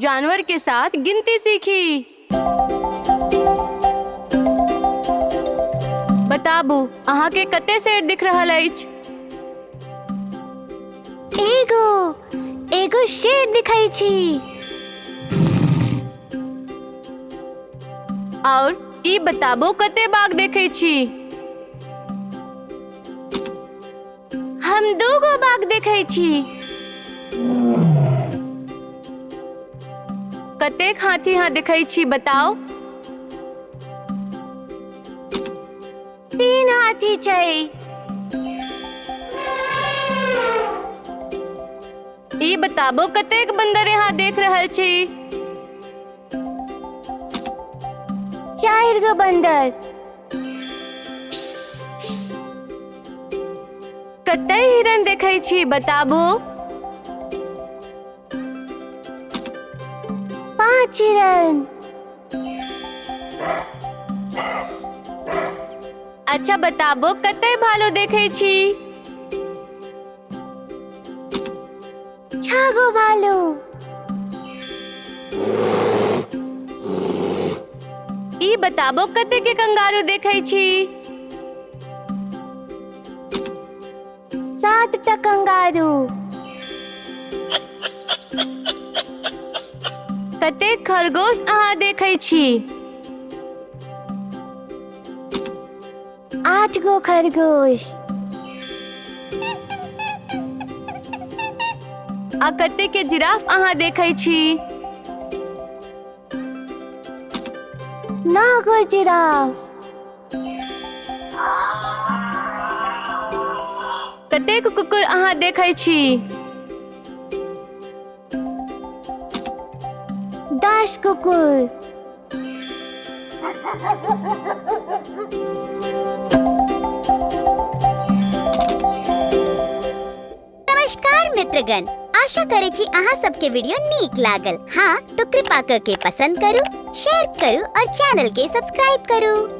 जानवर के साथ गिनती सीखी। बताबू अहाँ के कते शेर दिख रहल अछि? एगो एगो शेर दिखै छी। और ई बताबू कते बाघ देखै छी? हम दूगो बाघ देखै छी। कतेक हाथी अहाँ देखै छी बताउ? 3 हाथी छै। ई बताबू कतेक बंदर यहाँ देख रहल छी? 4 गो बंदर। कते हिरन देखै छी बताबू? 5 हिरन। अच्छा बताबू कते भालू देखै छी? 6 गो भालू। ई बताबू कते के कंगारू देखै छी? 7 टा कंगारू। कते खरगोश अहाँ देखै छी? 8 गो खरगोश। आ कते के जिराफ अहाँ देखै छी? 9 गो जिराफ। कतेक कुकुर अहाँ देखै छी? 10 कुकुर। नमस्कार मित्रगण, आशा करे छी अहाँ सबके वीडियो नीक लागल। हाँ तो कृपा करके पसंद करू, शेयर करू और चैनल के सब्सक्राइब करू।